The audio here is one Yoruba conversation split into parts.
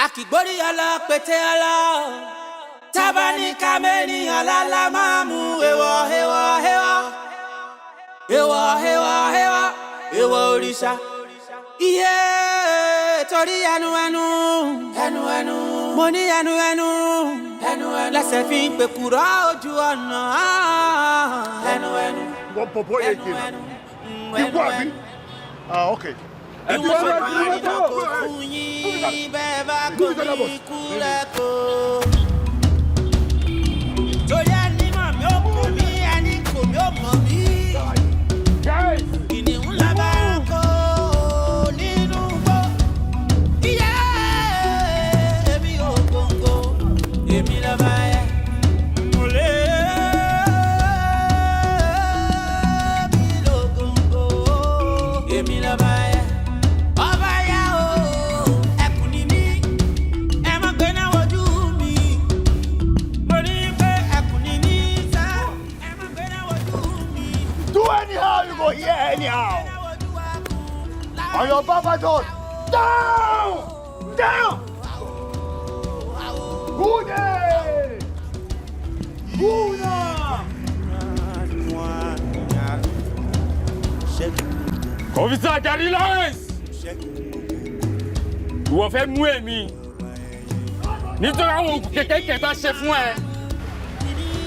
Àkìgbórí ọlọ pété ọlọ tábà ní kámẹ́ni ọ̀làlá máa mú ewọ̀ ewọ̀ ewọ̀ ewọ̀ ewọ̀ ewọ̀ ewọ̀ òrìṣà. Iye torí ẹnu ẹnu ẹnu ẹnu mo ní ẹnu ẹnu ẹnu ẹnu lẹsẹ̀ fi ń pèkúrọ́ ojú ọ̀nà ẹnu ẹnu. Wọ́n bọ̀bọ̀ yẹn jìnnà. Ikú àbí? Ah, okay. Bí wọ́n ṣe máa rí náà kò fún yín bẹ́ẹ̀ bá kò ní kú lẹ́kọ̀ọ́. Torí ẹni mọ̀ mí ó kò mí, ẹni kò mí ó mọ̀ mí. Kìnìún la bá kó nínú gbó. Iye èmi ò gbòǹgbò, èmi lọ́ba yẹ. Mo lé mi lò gbòǹgbò, èmi lọ́ba yẹ. Ọba yẹ o, ẹkùn ni mí, ẹ má gbéná wojú mi. Mo ní pé ẹkùn ni mí sá, ẹ má gbéná wojú mi. Do anyhow, you go hear anyhow. On your baba door. Down! Down! Good day! Good now! Officer Ajadi Lawrence, ìwọ fẹ́ mú èmi nítorí àwọn oògùn kékeré tá a ṣe fún ẹ,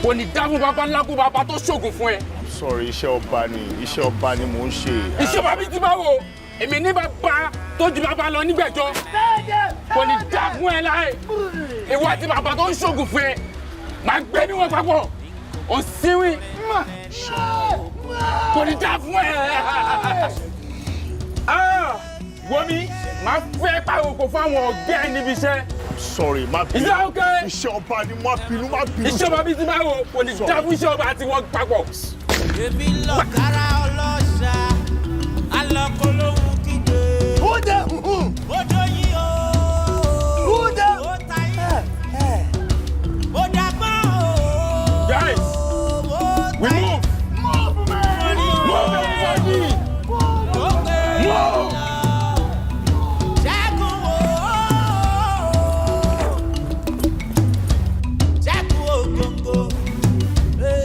kò ní dá fún bàbá ńlá kó bàbá tó ṣoògùn fún ẹ. Sorry, iṣẹ́ ọba ni, iṣẹ́ ọba ni mò ń ṣe. Iṣẹ́ ọba bíi ti báwo? Èmi ní bàbá tó ju bàbá lọ nígbẹ̀jọ́, kò ní dá fún ẹ láì. Ìwọ àti bàbá tó ń ṣoògùn fún ẹ, màá gbé níwọ̀n papọ̀ ò síwìn, kò ní dá fún ẹ. Ah, wo mi, màá fẹ́ pàrokò fún àwọn ọ̀gá ẹ níbi iṣẹ́. Sorry, má bínú. Is that okay? Iṣẹ́ ọba ni, má bínú, má bínú. Iṣẹ́ ọba bíi ti báwo? Kò ní dá fún iṣẹ́ ọba àti wọn papọ̀. Èmi lọ̀kára ọlọ́ṣà, alọ́kọ̀lóhùn kígbe. Who there? Odò yìí o. Who there? Ó ta yín. Ó dàgbọ́n o. Guys, Ó we ta yín. move. Move, man! Move, everybody. Ó gbé Move.